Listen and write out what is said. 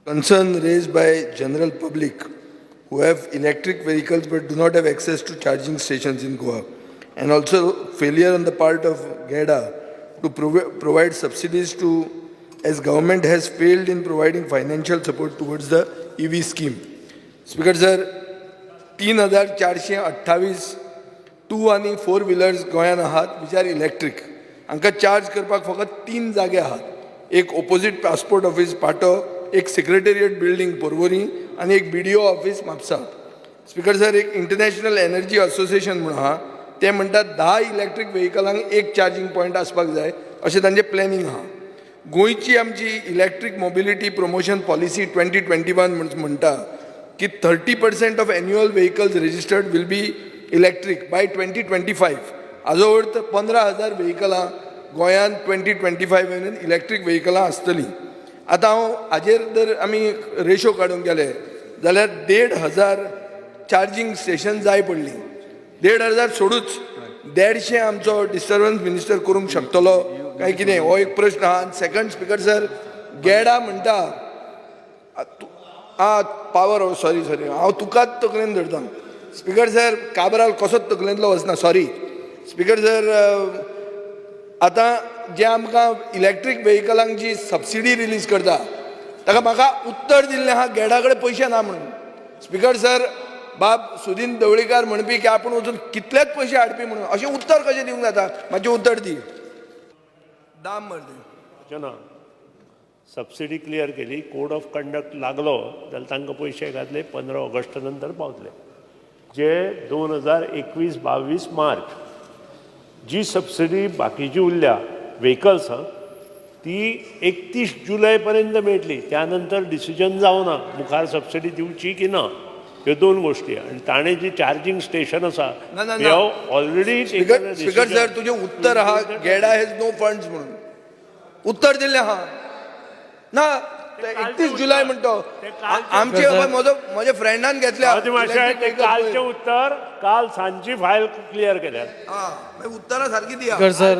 Concern raised by general public who have electric vehicles but do not have access to charging stations in Goa, and also failure on the part of GEDA to provide subsidies to, as government has failed in providing financial support towards the EV scheme. Speaker sir, 3428 to आनी four wheelers गोंयांत आहात which are electric. हांकां charge करपाक फकत तीन जागे आहात: एक ओपोजीट पासपोर्ट ऑफीस पाटो, एक सेक्रेटेरिएट बिल्डींग पोरवोरी आनी एक BDO office Mapusa. Speaker sir, एक इंटरनॅशनल एनर्जी असोसिएशन म्हणून आहा, ते म्हणटात 10 इलेक्ट्रीक व्हेकलांक एक चार्जींग पॉयंट आसपाक जाय अशें तांचें प्लॅनिंग आहा. गोंयची आमची Electric Mobility Promotion Policy 2021 म्हणटा की 30% of annual vehicles registered will be electric by 2025. हाजो अर्थ 15,000 व्हेकलां गोंयांत 2025 इलेक्ट्रीक व्हेकलां आसतलीं. आतां हांव हाजेर जर आमी रेशो काडूंक गेले जाल्यार 1500 चार्जींग स्टेशन जाय पडलीं. 1500 सोडूच, 150 आमचो डिस्टर्बन्स मिनिस्टर करूंक शकतलो काय कितें हो एक प्रश्न आहा. सेकंड, स्पीकर सर, गेडा म्हणटा आ पावर, सॉरी सॉरी, हांव तुकाच तकलेन धरता. स्पीकर सर, काबराल कसोच तकलेंतलो वचना, सॉरी. स्पीकर सर, आतां जे आमकां इलेक्ट्रीक व्हेकलांक जी सबसिडी रिलीज करता ताका म्हाका उत्तर दिल्लें आहा गेडा कडेन पयशे ना म्हणून. स्पीकर सर, बाब सुदीन ढवळीकार म्हणपी की आपूण वचून कितलेच पयशे हाडपी म्हणून, अशें उत्तर कशें दिवंक जाता? मातशें उत्तर दी दाम मर्दी. ना, सबसिडी क्लियर केली, कोड ऑफ कंडक्ट लागलो जाल्यार तांकां पयशे घातले, 15 ऑगस्टा नंतर पावतले. जे 2021-22 मार्च जी सबसिडी बाकीची उरल्या व्हेकल्स हां, ती 31 जुलय पर्यंत मेळटली. त्या नंतर डिसिजन जावना मुखार सबसिडी दिवची की ना. ह्यो दोन गोष्टी. आनी ताणें जी चार्जींग स्टेशन आसा, ना, ना, ना. ऑलरेडी स्पीकर स्पीकर सर, तुजें उत्तर आहा GEDA has no funds म्हणून उत्तर दिल्लें आहा ना. 31 जुलय म्हणतो आमचे म्हजो म्हज्या फ्रेंडान घेतल्या. ते कालचें उत्तर, काल सांजची फायल क्लियर केल्या. हा, मागीर उत्तरां सारकी दिया. Speaker sir.